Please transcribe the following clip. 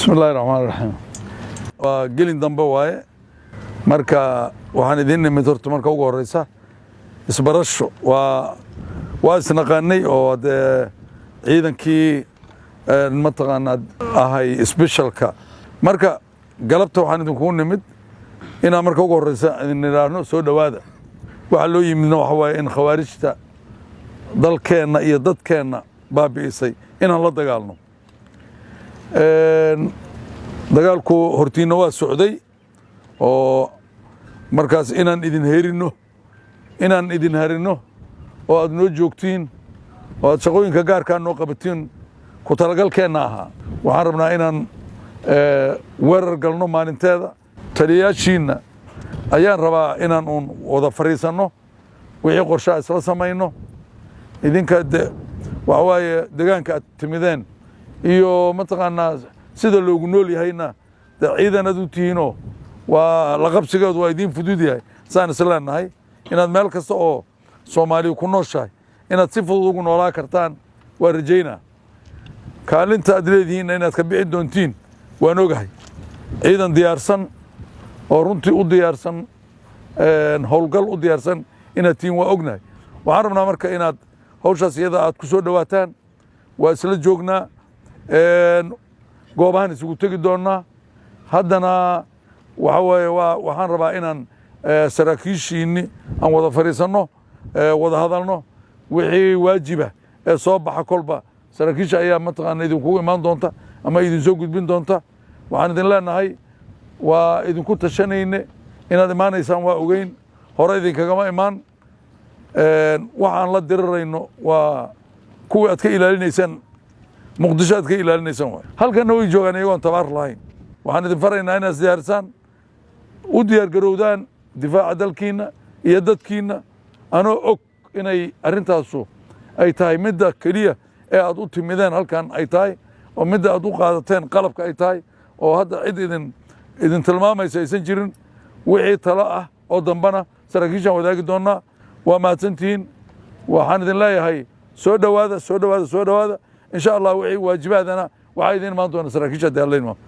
Bismi illahi raxmaan raxiim. Waa gelin dambe waaye. Marka waxaan idiin nimid horta marka ugu horeysa isbarasho. Waa isnaqaanay oo dee ciidankii mataqaanaa ahay specialka. Marka galabta waxaan idinkugu nimid inaan marka ugu horeysa idin idhaahno soo dhowaada. Waxaa loo yimidna waxa waaye in khawaarijta dalkeenna iyo dadkeenna baabi'isay inaan la dagaalno. Dagaalku hortiinna waa socday oo markaas inaan idin herinno, inaan idin harinno oo aad noo joogtiin oo aad shaqooyinka gaarkaa noo qabatiin ku talagalkeenna ahaa. Waxaan rabnaa inaan weerar galno maalinteeda. Taliyayaashiinna ayaan rabaa inaan uun wada fadhiisanno, wixii qorshaha isla samayno. Idinka de waxa waaye degaanka aad timideen iyo mataqaanaa sida loogu nool yahayna de ciidan aad u tihiinoo waa la qabsigeedu waa idiin fudud yahay. Saan is leenahay inaad meel kasta oo Soomaaliya ku nooshahay inaad si fudud ugu noolaa kartaan waa rajaynaa. Kaalinta aad leedihiinna inaad ka bixi doontiin waan ogahay. Ciidan diyaarsan oo runtii u diyaarsan howlgal u diyaarsan inaad tihiin waa ognahay. Waxaan rabnaa marka inaad hawshaas iyada aad ku soo dhowaataan. Waa isla joognaa, goobahan isugu tegi doonnaa. Haddana waxa weeye waa waxaan rabaa inaan saraakiishiinni aan wada fadhiisanno, wada hadalno. Wixii waajiba ee soo baxa kolba saraakiisha ayaa mataqaana idinkugu imaan doonta ama idin soo gudbin doonta. Waxaan idin leenahay waa idinku tashanayne. Inaad imaanaysaan waa ogeyn, hore idinkagama imaan. Waxaan la dirirayno waa kuwii aad ka ilaalinaysaan Muqdisho, aad ka ilaalinaysaan waay. Halkanna way joogaan iyagoon tabaar lahayn. Waxaan idin faraynaa inaad isdiyaarisaan, u diyaar garowdaan difaaca dalkiinna iyo dadkiinna, anoo og inay arrintaasu ay tahay midda keliya ee aad u timideen halkan ay tahay oo midda aad u qaadateen qalabka ay tahay oo hadda cid idin tilmaamaysa aysan jirin. Wixii talo ah oo dambana saraakiishaan wadaagi doonnaa. Waa mahadsantihiin. Waxaan idin leeyahay soo dhowaada, soo dhowaada, soo dhowaada. Insha Allah wixii waajibaadana waxaa idin imaan doona saraakiisha. Dee alla imaam.